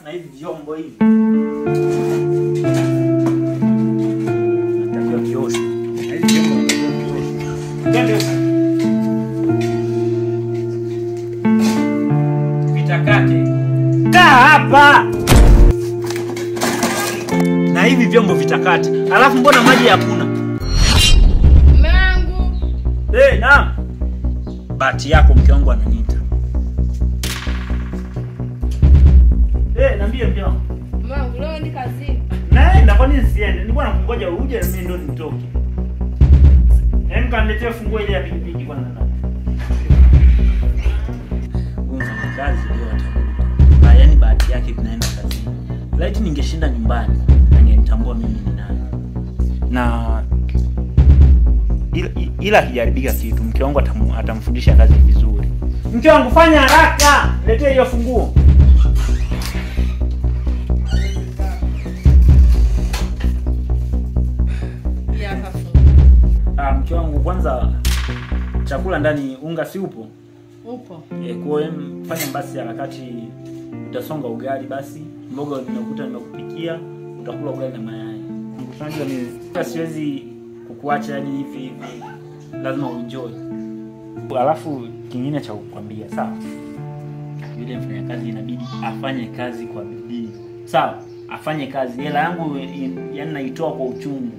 Alafu na hivi vyombo hivi natakiwa vioshwe. Na hivi vyombo natakiwa vioshwe. Twende huko. Vitakate. Kaa hapa. Na hivi vyombo vitakate. Alafu mbona maji hakuna? Mume wangu. Eh, naam. Bahati yako mke wangu ananiita. Eh, niambie mke wangu. Mume wangu leo ni kazini. Naenda, kwa nini nisiende? Nilikuwa nakungoja uje na mimi ndo nitoke. Hem, kaniletee funguo ile ya pikipiki kwanza na. Huyu mfanyakazi leo atakuta. Yaani bahati yake tunaenda kazini. Laiti ningeshinda nyumbani, angenitambua mimi ni nani. Na ila hakijaribika kitu, mke wangu atamfundisha kazi vizuri. Mke wangu fanya haraka, letee hiyo funguo. Mke wangu kwanza chakula ndani unga si upo? Upo. Kwa hiyo fanya basi harakati, utasonga ugali basi, mboga nimekuta nimekupikia, utakula ugali na mayai. Unajua mimi siwezi kukuacha yani hivi hivi. Lazima uenjoy. Alafu kingine cha kukwambia, sawa? Yule mfanyakazi inabidi afanye kazi kwa bidii. Sawa? Afanye kazi. Hela yangu yani naitoa kwa uchungu.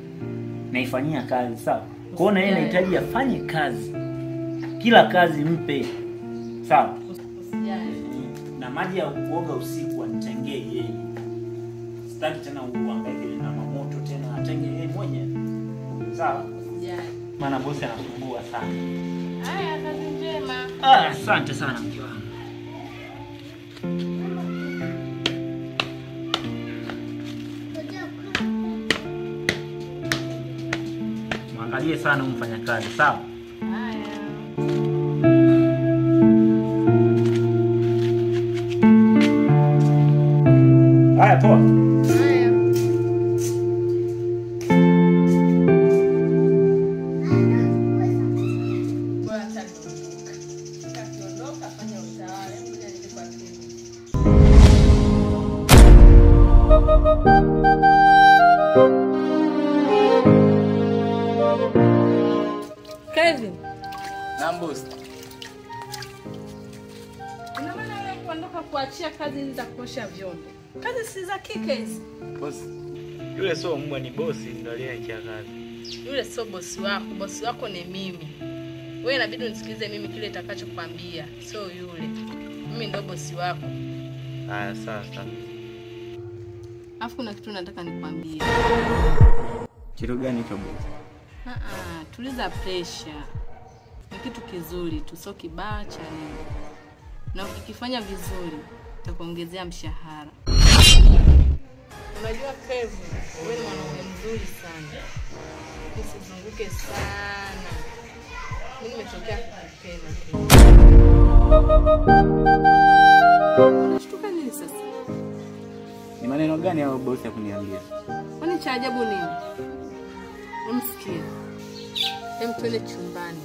Naifanyia kazi, sawa? Kwa hiyo na yeye anahitaji afanye kazi. Kila kazi mpe. Sawa? Usijali. Na maji ya kuoga usiku anitengee yeye. Sitaki tena uhangaike na mamoto tena, atenge yeye mwenyewe. Sawa? Usijali. Maana bosi anasumbua sana. Haya, kazi njema. Ah, asante sana mke wangu. Mwangalie sana mfanyakazi, sawa? Haya. Haya, poa. Haya. Bora hata niondoka. Nikiondoka fanya utawala, ngoja niende kwa Kevin. Kevin. Naam boss. Ina maana wewe kuondoka kuachia kazi hizi za kuosha vyombo? Kazi si za kike hizi. Boss, yule sio mbwa, ni bosi ndo aliyeachia kazi. Yule sio bosi wako, bosi wako ni mimi. Wewe inabidi unisikilize mimi kile nitakachokuambia, sio yule. Mimi ndo bosi wako. Haya, sawa sawa. Alafu kuna kitu nataka nikwambie. Kitu gani hicho bosi? Tuliza pressure. Ni kitu kizuri tu, sio kibaya cha nini. Na ukikifanya vizuri, nitakuongezea mshahara. Unajua Kevin, wewe ni mwanaume mzuri sana. Usizunguke sana. Mimi nimetokea kukupenda. Unashtuka nini sasa? Ni maneno gani hayo bosi ya kuniambia? Kwani cha ajabu nini? Umsikie. Hem, twende chumbani.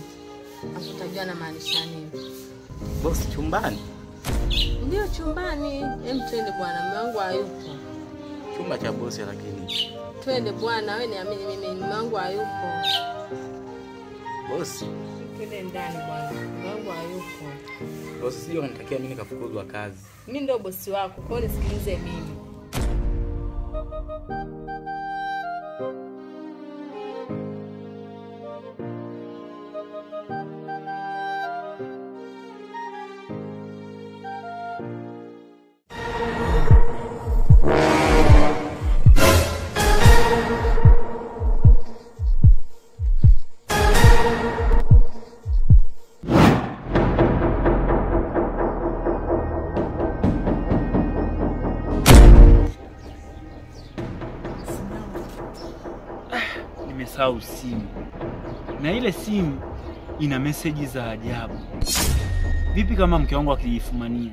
Hapo utajua na maanisha nini. Bosi, chumbani? Ndio chumbani. Hem, twende bwana, mume wangu hayupo. Chumba cha bosi lakini. Twende bwana, wewe niamini mimi, mume wangu hayupo. Bosi, twende ndani bwana. Mume wangu hayupo. Bosi, sio unanitakia mimi nikafukuzwa kazi. Mimi ndio bosi wako, kwa hiyo nisikilize mimi. Nimesahau simu. Na ile simu ina meseji za ajabu. Vipi kama mke wangu akijifumania?